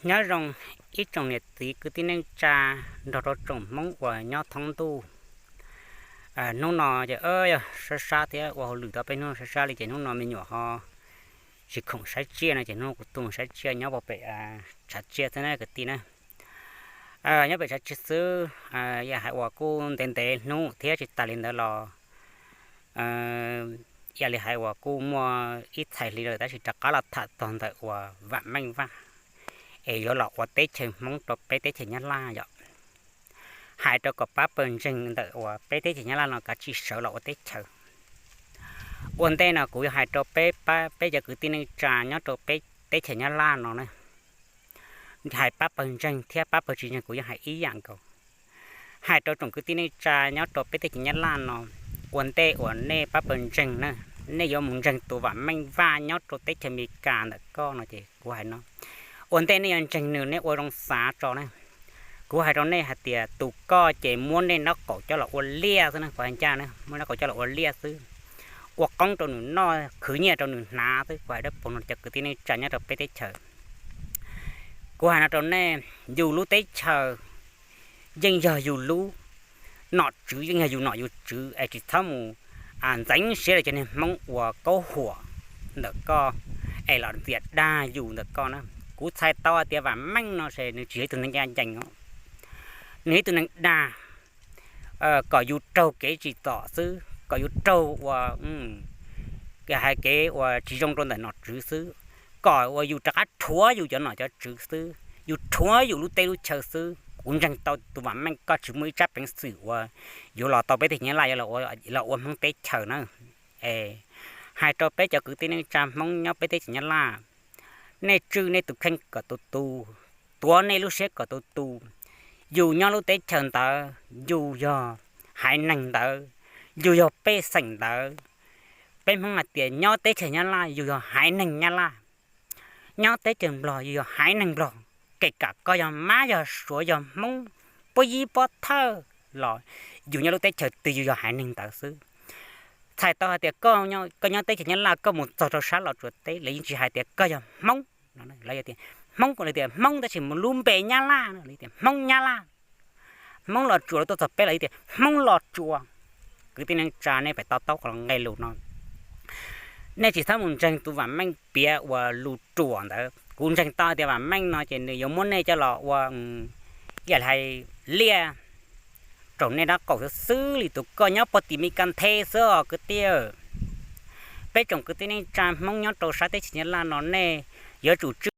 Nyob zoo ib tsoom niam txiv kwv tij neej tsa nrog rau tsoom Hmoob uas nyob thoob ntuj. Hnub no ces yog sab sab thiab ua hauj lwm tau peb hnub sab sab li ces hnub no me nyuam ho tsis khoom saib tsiaj no ces hnub no kuv tuaj saib tsiaj nyob pem tshav tsiaj xwb na kwv tij na. Nyob pem tshav tsiaj xwb, yam hais uas kuj ntev ntev hnub thiab tsis tas li ntawd los yam li hais uas kuj muaj ib txhais hli lawm tab sis rov qab los tham txog ntawm uas Vam Meej Vaj es yuav los ua teb chaws Hmoob rau peb teb chaws Nyab Laj yom. Hais rau kom pab pawg ntseeg ntawm uas peb teb chaws Nyab Laj no kav tsij sawv los ua teb chaws. Ua ntej no kuv yuav hais rau peb, peb cov kwv tij neej tsa nyob rau peb teb chaws Nyab Laj no na, hais pab pawg ntseeg thiab pab pawg tsis ntseeg kuv yeej hais ib yam nkaus. Hais rau tsoom kwv tij neej tsa nyob rau peb teb chaws Nyab Laj no, ua ntej uas nej pab pawg ntseeg na, nej yuav mus ntseeg tus Vam Meej Vaj nyob rau teb chaws Amelikas ntawm koj no ces kuv hais no, ua ntej nej yuav ntseeg nws nej ua zoo xav tso na. Kuv hais rau nej hais tias tus koj ces muab nej nraub qaum coj los ua liaj xwb na, kuv hais ncaj na, muab nraub qaum coj los ua liaj xwb, ua qoob rau nws noj, khwv nyiaj rau nws hnav xwb. Kuv hais dab paug no cov kwv tij neej tsa nyob rau peb teb chaws, kuv hais no rau nej, yus lub teb chaws yeej yog yus lub, nom tswv yeej yog yus nom yus tswv es tsis txhob mus ntxeev siab rau cov niag Hmoob uas kaub huam ntawm koj es los ntxias dag yus ntawm koj na. Kuv txhais tau hais tias Vam Meej no ces nws tsis yog ib tug neeg ncaj ncees os, nws yog ib tug neeg dag kom yus raug kev tsim txom xwb, kom yus raug ua hais kev uas tsis zoo rau ntawm nom tswv xwb, kom uas yus rov qab rhuav yus cov nom cov tswv xwb, yus rhuav yus lub teb lub chaw xwb. Kuv ntseeg tau tus Vam Meej koj tsis muaj ib tsab peev xwm uas yuav los tau peb teb chaws Nyab Laj yuav los ua Hmoob teb chaws na. Hais rau peb cov kwv tij neej tsa Hmoob nyob peb teb chaws Nyab Laj, nej tswj nej tus kheej kom tus tu, tuav nej lub siab kom tus tu. Yus nyob lub teb chaws ntawd yus yog haiv neeg ntawd, yus yog pej xeem ntawd. Peb Hmoob hais tias nyob teb chaws Nyab Laj yus yog haiv neeg Nyab Laj, nyob teb chaws Nplog yus yog haiv neeg Nplog, kev kam koj yog Mab yog Suav yog Hmoob, pob yib pob thawj los yus nyob lub teb chaws twg yus yog haiv neeg ntawd xwb. Txhais tau hais tias koj nyob teb chaws Nyab Laj koj mus txog rau sab Los Tsuas teb lawv yeej tsis hais tias koj yog Hmoob. Lawv tias Hmoob, lawv tias Hmoob tab sis mus lub npe Nyab Laj, lawv tias Hmoob Nyab Laj. Hmoob Los Tsuas lawv tuaj txog peb lawv tias Hmoob Los Tsuas. Kwv tij neej tsa nej pem to taub qhov nqe lus no, nej tsis txhob mus ntseeg tus Vam Meej piav uas lus ruam ntawd. Kuv ntseeg tau tias Vam Meej no ces nws yuav muab nej coj los ua ib yam li hais liaj rau nej nraub qaum xwb xwb li tus koj nyob puag tim Mes Kas nthe xwb os kwv tij. Peb tsoom kwv tij neej tsa Hmoob nyob rau sab teb chaws Nyab Laj no nej yuav tsum tswj